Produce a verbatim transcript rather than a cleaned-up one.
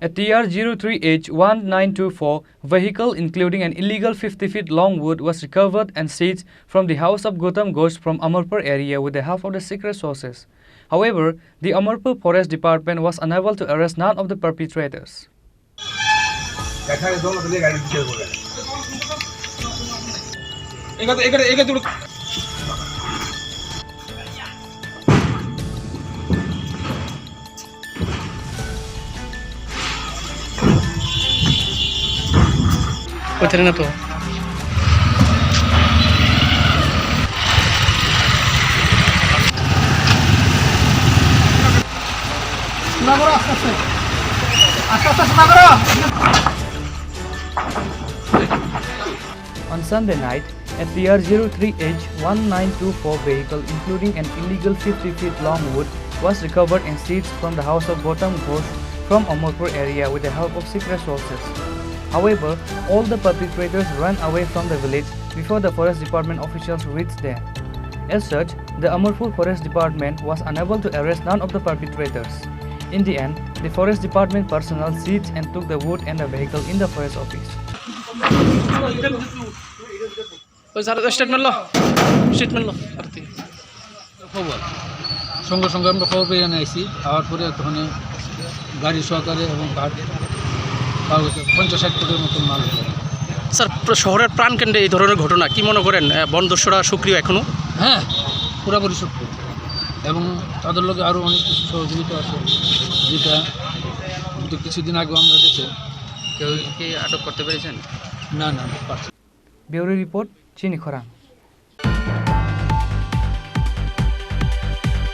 A T R zero three H one nine two four vehicle, including an illegal fifty feet long wood, was recovered and seized from the house of Gautam Ghosh from Amarpur area with the help of the secret sources. However, the Amarpur Forest Department was unable to arrest none of the perpetrators. Koithai na to. Shuna goro, aste aste. Aste aste shuna goro. On Sunday night, a T R zero three H one nine two four vehicle, including an illegal fifty feet long wood, was recovered and seized from the house of Gautam Ghosh from Amarpur area with the help of secret sources. However, all the perpetrators ran away from the village before the forest department officials reached there. As such, the Amarpur Forest Department was unable to arrest none of the perpetrators. In the end, the forest department personnel seized and took the wood and the vehicle in the forest office. ওই sir, statement লো, স্টেটমেন্ট লো। আর কি। খবর, সঙ্গে সঙ্গে আমরা খবর পেয়ে এখানে আইছি। আওয়ার পরে তখন গাড়ি সহকারে এবং কাঠ পাওয়া গেছে পঞ্চাশ ষাট ফুটের মতন মাল। স্যার, প্র-, শহরের প্রাণকেন্দ্রে এই ধরনের ঘটনা কি মনে করেন? আহ, বন দস্যুরা সক্রিয় এখনো? হ্যাঁ, পুরাপুরি সক্রিয়। এবং তাদের লগে আরও অনেক কিছু সহযোগিতা আছে, যেটা কিন্তু কিছুদিন আগেও আমরা দেখছি। কেউ কি আটক করতে পেরেছেন? না, না, না, পারছি না। Bureau report, Chini Khorang.